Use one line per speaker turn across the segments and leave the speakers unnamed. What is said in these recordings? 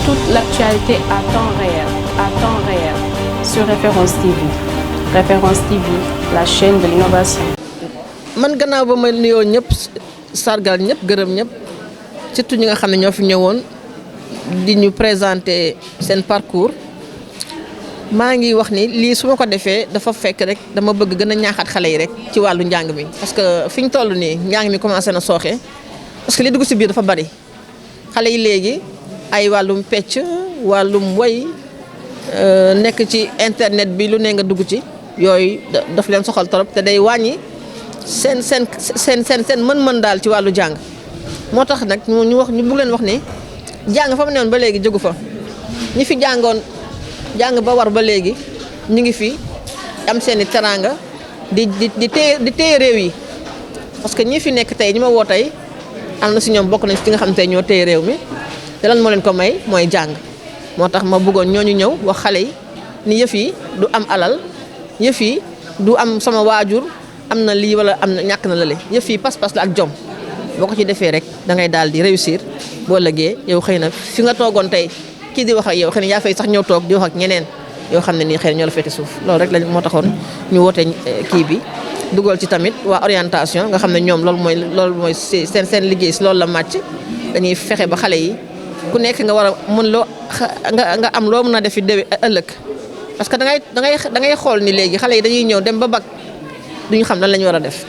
toute l'actualité à temps réel, sur Référence TV. Référence TV, la chaîne de l'innovation.
man gannaaw ba ma nuyoo ñëpp sargal ñëpp gërëm ñëpp surtout ñi nga xam ne ñoo fi ñëwoon di ñu présenter seen parcours maa ngi wax ni lii su ma ko defee dafa fekk rek dama bëgg gën a ñaaxaat xale yi rek ci wàllu njàng mi. parce que fi ñu toll nii njàng mi commencé na sooxe parce que li dugg si biir dafa bari xale yi léegi ay wàllum pecc wàllum woy nekk ci internet bi lu ne nga dugg ci yooyu daf leen soxal trop te day wàññi. seen mën-mën daal ci wàllu jàng moo tax nag ñu bugg leen wax ni jàng fa mu newoon ba léegi jógu fa ñi fi jàng ba war ba léegi ñu ngi fi am seeni teraanga di téye réew yi parce que ñi fi nekk tey ñi ma woo tey am na si ñoom bokk nañ ci nga xam tey ñoo téye réew mi te lan moo leen ko may mooy jàng moo tax ma bëggoon ñooñu ñëw wax xale yi ni yëf yi du am alal yëf yi du am sama waajur am na lii wala am na ñàkk na lale yëf yi pas-pas la ak jom boo ko ci defee rek da ngay daal di réussir boo lëggee yow xëy na fi nga toogoon tey kii di wax ak yow xëy na yaa fay sax ñëw toog di wax ak ñeneen yoo xam ne nii xëy na ñoo la féete suuf loolu rek lañ moo taxoon ñu woote kii bi dugal ci tamit waa orientation nga xam ne ñoom loolu mooy seen liggéey si loolu la màcc dañuy fexe ba xale yi ku nekk nga war a mën loo nga am loo mën a def fi ëllëg parce que da ngay xool ni léegi xale yi dañuy ñëw dem ba bac duñu xam lan la ñu war a def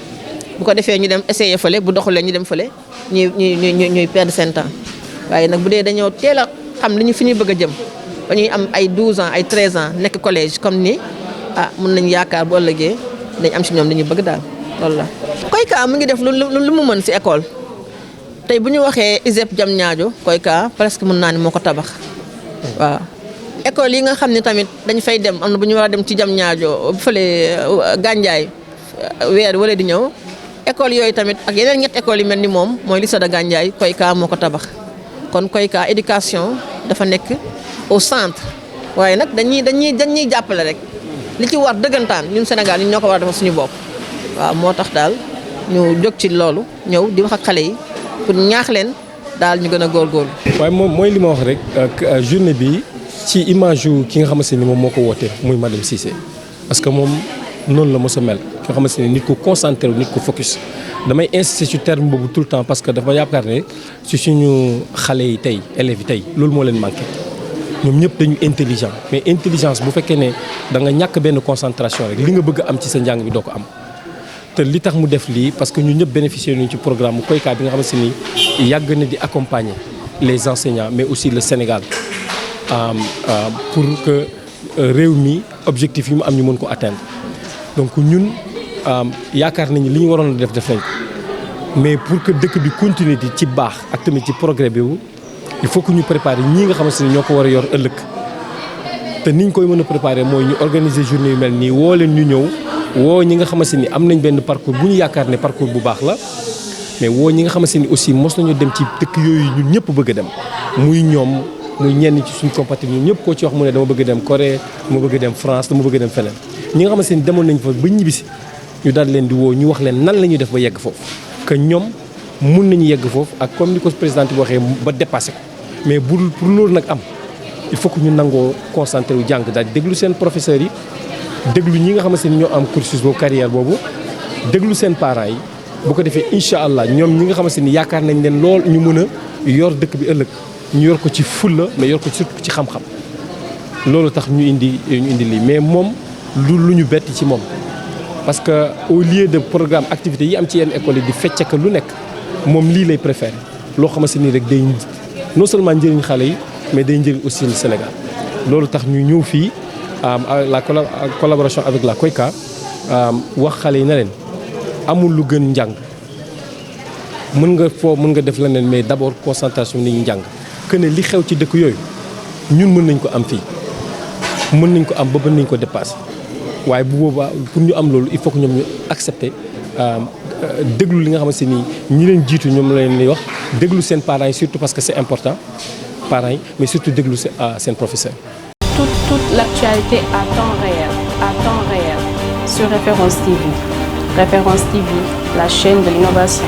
bu ko defee ñu dem essayer fële bu doxulee ñu dem fële ñuy perdre seen temps waaye nag bu dee dañoo teel a xam li ñu fi ñuy bëgg a jëm ba ñuy am ay 12 ans ay 13 ans nekk collège comme ni mën nañu yaakaar bu ëllëgee dañ am si ñoom li ñu bëgg daal loolu la. Koyka mu ngi def lu mu mën si école tey bu ñu waxee ISEP Diamniadio Koyka presque mën naa ni moo ko tabax waaw. école yi nga xam ne tamit dañ fay dem am na bu ñu war a dem ci Diamniadio fële Gandiaye weer wala di ñëw école yooyu tamit ak yeneen ñett école yi mel ni moom mooy lycée de Gandiaye Koyka moo ko tabax kon Koyka éducation dafa nekk au centre waaye nag dañuy jàppale rek li ci war dëggantaan ñun Sénégal ñun ñoo ko war a defal suñu bopp waaw moo tax daal ñu jóg ci loolu ñëw di wax ak xale yi pour ñaax leen daal ñu gën a góorgóorlu.
waaye moom mooy li ma wax rek journée bi ci image yu ki nga xamante ni moom moo ko wootee muy madame Cissé parce que moom. noonu la mos a mel nga xamante ne nit ku concentré wu nit ku focus damay insister ci terme boobu tout le temps parce que dafa yaakaar ne ci suñu xale yi tey élèves yi tey loolu moo leen manqué ñoom ñëpp dañu intelligent mais intelligence bu fekkee ne da nga ñàkk benn concentration rek li nga bëgg am ci sa njàng bi doo ko am te li tax mu def lii parce que ñun ñëpp bénéficier nañu ci programme mu Koyka bi nga xamante ni yàgg na di accompagner les enseignants mais aussi le Sénégal pour que réew mi objectif yi mu am ñu mën ko atteindre. donc ñun yaakaar nañu li ñu waroon a def nañ ko mais pour que dëkk bi continuer di ci baax ak tamit ci progrès bi il faut que ñu préparer ñii nga xamante ni ñoo ko war a yor ëllëg te niñ koy mën a préparer mooy ñu organiser journée yu mel nii woo leen ñu ñëw woo ñi nga xamante ni am nañ benn parcours bu ñu yaakaar ne parcours bu baax la mais woo ñi nga xamante ni aussi mos nañu dem ci dëkk yooyu ñun ñëpp bëgg a dem muy ñoom muy ñenn ci suñu compatriotes ñun ñëpp koo ci wax mu ne dama bëgg dem Corée dama bëgg dem France dama bëgg dem feneen ñi nga xamante ni demoon nañ fa ba ñibbisi ñu daal leen di woo ñu wax leen nan la ñuy def ba yegg foofu que ñoom mun nañu yegg foofu ak comme ni ko président bi waxee ba dépassé ko mais pour loolu nag am il faut que ñu nangoo concentré wu jàng daal déglu seen professeurs yi déglu ñi nga xamante ni ñoo am cursus boobu carrière boobu déglu seen parents yi bu ko defee incha allah ñoom ñi nga xamante ni yaakaar nañ leen lool ñu mën a yor dëkk bi ëllëg ñu yor ko ci fulla mais yor ko surtout ci xam-xam loolu tax ñu indi lii mais moom lu ñu bett ci moom parce que au lieu de programme activité yi am ci yenn école yi di fecc ak lu nekk moom lii lay préféré loo xamante ni rek day non seulement njëriñ xale yi mais day njëriñ aussi le Sénégal loolu tax ñu ñëw fii la collaboration avec la Koyka wax xale yi na leen amul lu gën njàng mën nga def leneen mais d'abord concentration ni ñu njàng que ne li xew ci dëkk yooyu ñun mën nañ ko am fii mën nañ ko am ba mën nañ ko dépasser waaye bu boobaa pour ñu am loolu il faut que ñoom ñu accepter déglu li nga xamante ni ñi leen jiitu ñoom la leen di wax déglu seen parents yi surtout parce que c'est important parents yi mais surtout déglu seen professeur.
Toute l'actualité à temps réel sur Référence TV. Référence TV, la chaîne de l'innovation.